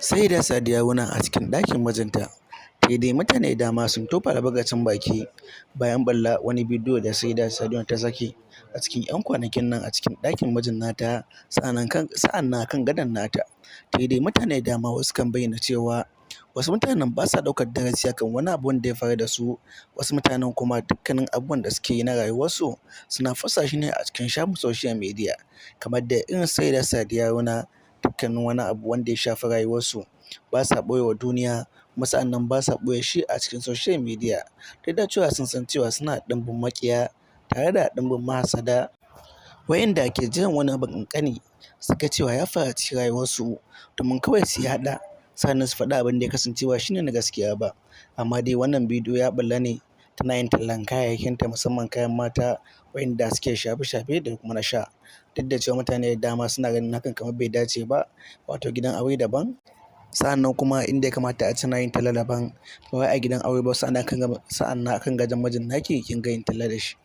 Saida Sadiya Haruna a cikin ɗakin mijinta. Sai dai mutane da dama sun tofa albarkacin baki bayan ɓalla wani bidiyo da Saida Sadiya ta saki a cikin 'yan kwanakin nan a cikin ɗakin mijin nata, sa'annan kan gadon nata. Sai dai mutane da dama wasu kan bayyana cewa wasu mutanen ba sa ɗaukar darasi akan wani abu wanda ya faru da su, wasu mutanen kuma dukkanin abubuwan da suke yi na rayuwarsu suna fasa shi ne a cikin shafin social media, kamar da irin Saida Sadiya Haruna. Dukkanin wani abu wanda ya shafi rayuwarsu ba sa ɓoye wa duniya, kuma sa'annan ba sa ɓoye shi a cikin social media, duk da cewa sun san cewa suna da ɗimbin maƙiya tare da ɗimbin mahassada wa'inda ke jiran wani abu ƙanƙani su ga cewa ya faru a cikin rayuwarsu domin kawai su yaɗa, sannan su faɗi abin da ya kasance ba shi ne na gaskiya ba. Amma dai wannan bidiyo ya ɓulla ne tana yin tallan kayayyakinta, musamman kayan mata wa'inda suke shafe-shafe da kuma na sha. Duk da cewa mutane da dama suna ganin hakan kamar bai dace ba, wato gidan aure daban, sa'annan kuma inda ya kamata a ce tana yin talla daban, ba wai a gidan aure ba, sa'annan akan gadon mijin naki kin ga yin talla da shi.